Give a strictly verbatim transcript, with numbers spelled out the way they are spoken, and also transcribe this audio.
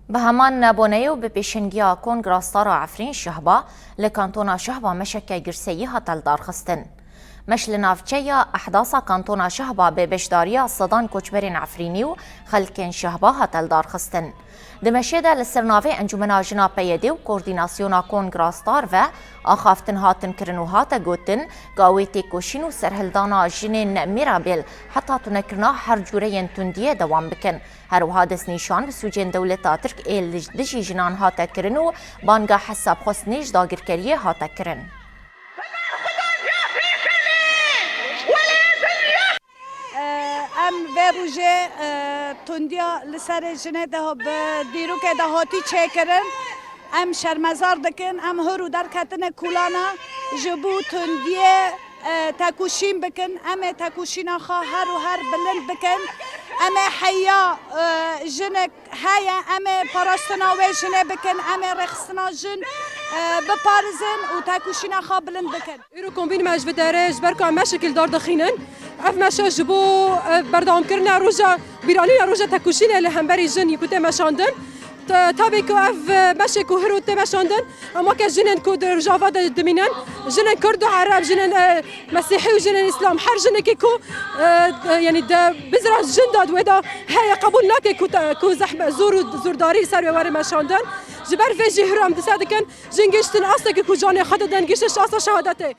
Bi heman nebone û bi pêşengiya Kongra Star a Efrîn Şehba li kantona Şehba meşeke girseyî hate lidarxistin. Meş li navçeya Ehdasa kantona Şehba bi beşdariya sedan koçberên Efrînî û xelkên Şehba hate lidarxistin. Di meşê de li ser navê Encûmena Jina P Y D û Koordînasyona Kongra Star ve axaftin hatin kirin û hate gotin, ka wê têkoşîn û serhildana jinên mêrabêl heta tunekirina her cûreyên tundiyê dewam bikin. Her wiha destnîşan bi sûcên dewleta Tirk ê li dijî jinan hate kirin û banga hesabxwestinê ji dagirkeriyê hate kirin. Em vê rojê, e, tundiya li serê jinê de bi dîrokê de hatî çêkirin. Em şermezar dikin, em hur û derketine kulana ji bo tundiyê, e, tekoşîn bikin. Em ê tekoşîna xwe her û her bilind bikin. Em ê heya, e, jinek heye, em ê parastina wê jinê bikin, em ê rêxistina jin, e, biparizin û tekoşîna xwe bilind bikin. Îro kombîn me ji vê derê ji ber ku em meşekî li dar dixînin. Ev meşe ji bo, e, berdewamkirina roja bîranîna roja tekoşînê li hemberî jin yî ku tê meşandin. Te-, tabê ku ev, e, meşê ku hiro tê meşandin, em weke jinên ku di Rojava de dimînin, jinên Kurd û Ereb, jinên, e, Mesîhî û jinên Îslam, her jinekê ku, e, e, yanî di bizra jin de wê de heye, qebûl nake ku te-, ku zehme-, zor û zordarî li ser wê were meşandin. Ji ber vê jî hiro em dise dikin, jin gihiştin astekî ku canê xwe didin, gihiştin asta şehadetê.